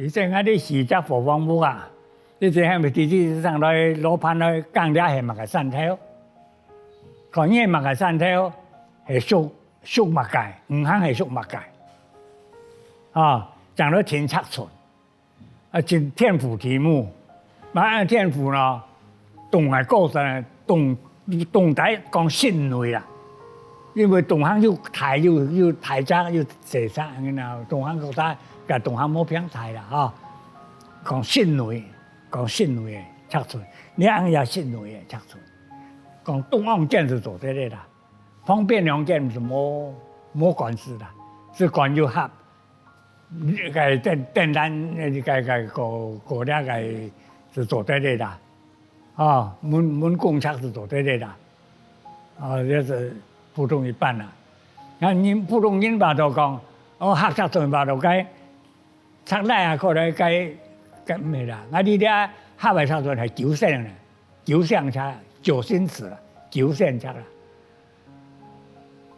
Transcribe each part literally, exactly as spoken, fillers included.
以前𠊎兜四隻伙房屋啊，以前還毋知知上來老闆來講這係麼个山頭，看你係麼个山頭，係屬屬麼个，五行係屬麼个，啊，講到天赤脣，啊，天天府地母，嘛按天府呢，東个高山，東東大講室內啦，因為東行又大又又大隻又細隻，你知道，東行高山，甲東行無平大啦，吼，講室內。 講室內个赤脣，你恁樣也室內个赤脣。講東望間就做得了啦，旁邊兩間就無無管事啦，只管有合，該電電單，該該个過過了个就做得了啦。哦，門門公赤就做得了啦。哦，這係普通一般啦。那人普通人話就講，哦，合赤脣話就該 赤倈啊，過來該該毋係啦，𠊎這合个赤脣係九星啦，九星赤，九星赤啦，九星赤啦。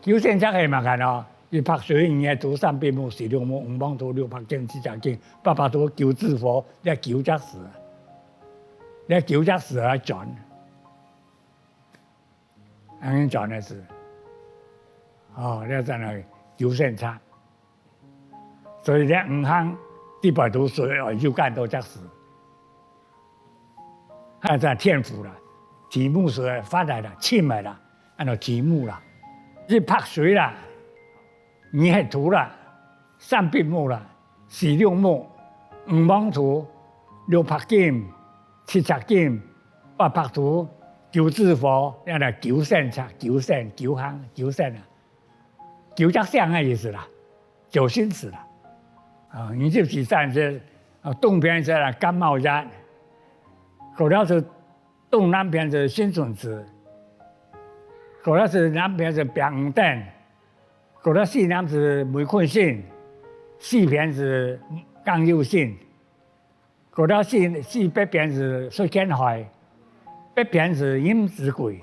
九星赤係麼个呢？一白水、二黑土、三白木、四綠木、五黃土、六白金、七赤金、八白土、九紫火，這九隻字啊，這九隻字啊轉，恁樣轉个字，哦，這轉來九星赤。 所以這五行裡背都係有關到這字。還有這天府啦，地母係發來啦，深个啦，安到地母啦，一白水啦，二黑土啦，三白木啦，四綠木，五黃土，六白金，七赤金，八白土，九紫火，這樣九星赤，九星，九行，九星啊。 九隻星个意思啦，九星赤啦。啊，二十四山係，啊，東片係啦，甲戌乙，過了係東南片係辛丑巳，過了係南片係丙午丁，過了西南係未坤申，西片係庚酉申， 過了西西北片係戌乾亥，北片係壬子癸，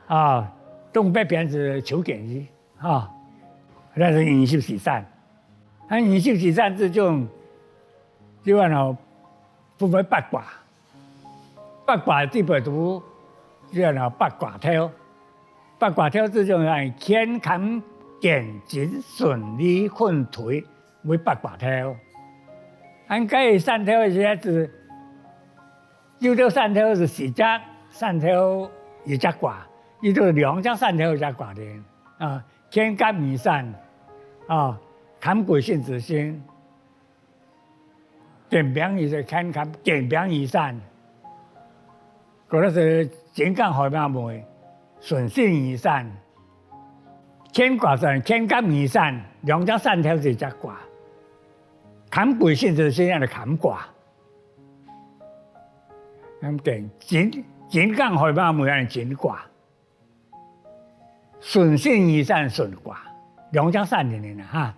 啊，東北片係丑庚寅，哈，這係二十四山。啊，二十四山之中，就安到分為八卦。八卦裡背都就安到八卦頭。八卦頭之中係乾坎艮震巽離坤忒， 為八卦頭。恁該山頭个時節，有兜山頭係四隻，山頭一隻卦，有兜兩隻山頭一隻卦个。啊，乾甲二山，啊，坎癸辛巳辛，艮丙二山，乾坎艮丙二山。 過了係震庚亥卯未，巽辛二山。乾卦就乾甲二山，兩隻山頭係一隻卦。坎癸辛巳辛安到坎卦。恁樣震震庚亥卯未安到震卦。 巽辛二山巽卦，兩隻山定定啦哈。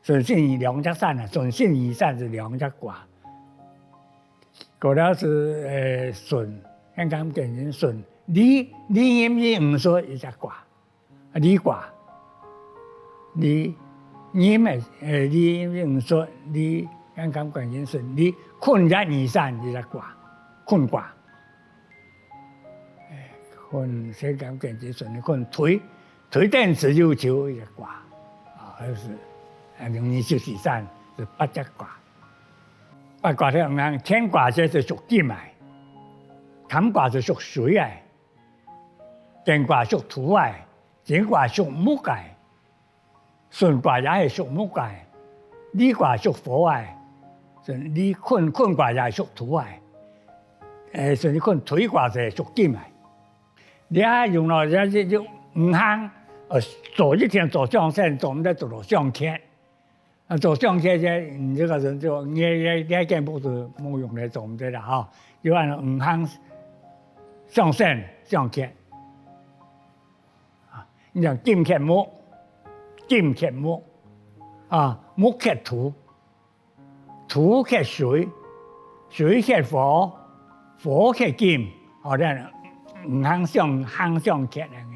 巽辛兩隻山啊，巽辛二山係兩隻卦。過了係，呃，巽，乾坎艮震巽，離離壬寅戌戌一隻卦，啊，離卦。離壬个，呃，離壬寅戌，離乾坎艮震巽，離坤乙二山一隻卦，坤卦。 坤乾坎艮震巽，坤忒，忒丁巳酉丑一隻卦，啊，就係，啊，二十四山係八隻卦。八卦頭，你看乾卦這係屬金个，坎卦係屬水个，艮卦屬土个，震卦屬木个， 巽卦也係屬木个，離卦屬火个，所以離坤，坤卦也係屬土个，欸，所以坤忒卦就係屬金个。這用了這這這五行，呃，做一定做相生，做毋得做到相剋。啊，做相剋這，嗯，這個人就，你你你根本就無用个，做毋得啦吼。就安到五行相生相剋。 啊，你像金剋木，金剋木，啊，木剋土，土剋水，水剋火，火剋金，哦，這樣五行相，行相剋呢。